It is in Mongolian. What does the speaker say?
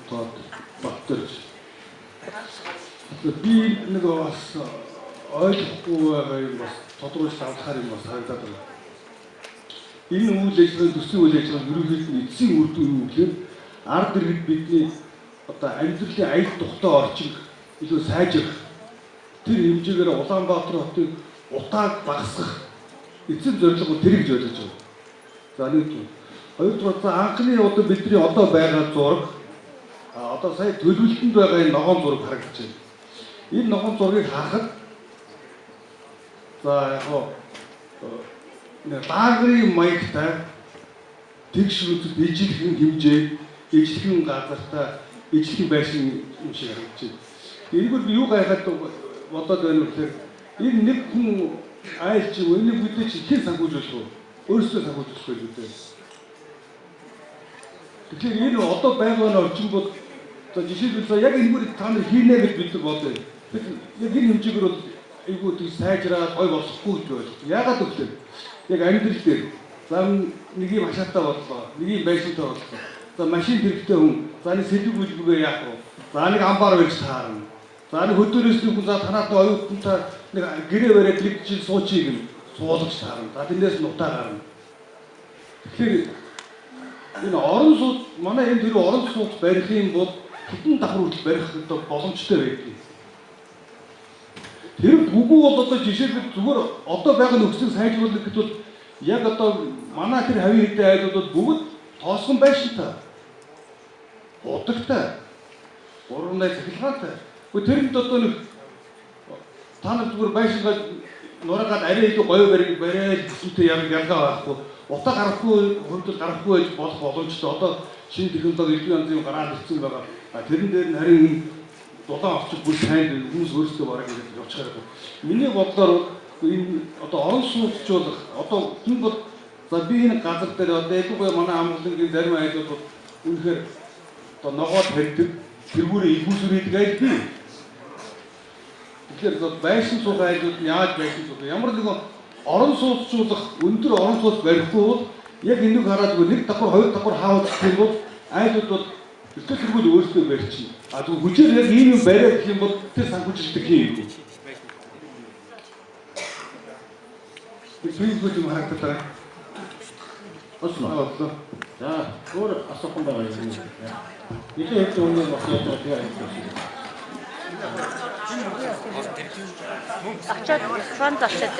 Тод Батэрж. Би нэг бас ойлгохгүй байгаа юм бас тодруулж авахар юм бас харагдаад байна. Энэ үйл ажиллагааны төслийн үйл ажиллагаа ерөнхийдөө нь эцсийн үр дүн юу гэхээр ард иргэд бидний одоо амьдралын аяг тухтай орчин илүү сайжрах, тэр хэмжээгээр Улаанбаатар хотыг утааг багасгах эцсийн зорилго тэр гэж ойлгож байгаа. За нэгдүгээр. Хоёрдугаар, за анхны одоо бидний одоо байгаа зураг, одоо сая төлөвлөлтөнд байгаа энэ ногоон зураг харагдаж байна. Энэ ногоон зургийг харахад за яг хоо лагерын маягтай тэгш үзэл ижилхэн хэмжээ, ижилхэн газартай, ижилхэн байшин юм шиг харагдаж байна. Энэгээр би юу гайхаад бодоод байна вэ гэхээр энэ нэг хүн айлч юм, энийг мэдээч хэн санхүүжүүлэх вэ? Өөрсдөө санхүүжүүлэх вэ гэдэг. Тэгэхээр энэ одоо байгаа орчин бол за жишээлбэл яг энэгээр та нар хийнэ гэж бид нар бодъё. Яг энэ хэмжээгээр бол айгүй тийм сайжраад гой болохгүй гэж ойлгож. Яагаад гэвэл яг амьдрал дээр за нэг юм хашаатай боллоо, нэг юм байшинтай боллоо. За машин хэрэгтэй хүн, за нэг сэлэг бүлбэгээ яах вэ? За нэг амбар барьж таарна. За нэг хөдөөрөөс нэг хүн за танаад оюутантай нэг гэрээ бариад нэг жил суучих гэн суулгаж таарна. За тэрнээс нь утаа гарна. Тэгэхээр энэ орон сууц манай энэ тэр орон сууц барих юм бол хэдэн давхар хүртэл барих одоо боломжтой байдаг. Тэр үгүй бол одоо жишээлбэл зүгээр одоо байгаа нөхцөлийг сайжруулах гэхэд бол яг одоо манай тэр хавийн хэдэн айлууд бол бүгд тоосгон байшинтай, удагтай, гурван цахилгаантай. Гэхдээ тэрэнд одоо нэг та нар зүгээр байшингаа нураагаад арай илүү гоё бариад гэсэнтэй ялгаа байхгүй. Утаа гарахгүй хувьд гарахгүй байж болох боломжтой. Одоо шинэ технологи элбэг янзын юм гараад ирсэн байгаа. Тэрэн дээр нь харин дулаан орчин бүр сайн хүмүүс өөрсдөө бараг ингэж явчихаар байна. Миний бодлоор энэ одоо орон сууцжуулах одоо хүн бол за би энэ газар дээр одоо ялангуяа манай амгалангийн зарим айлууд бол үнэхээр одоо ногоо тарьдаг, тэргүүрээ игүүсвэр хийдэг айл бий. Тэгэхээр байшин суух айлууд нь яаж байшин суух ямар нэгэн орон сууцжуулах өндөр орон сууц барихгүй бол яг энийг хараад нэг давхар хоёр давхар хаавч гэх юм бол айлууд бол тэргүүл өөрсдөө барьчихна. А тэгвэл хүчээр яг ийм юм бариад гэх юм бол тэр санхүүжилтийг хийн юм. Тэр юм харагдаад байгаа. Босноо. За өөр асуух юм байгаа юм. Нэлээд хэвчээ өмнө бас яаж байгаа тийм юм. Очоод фонд очоод.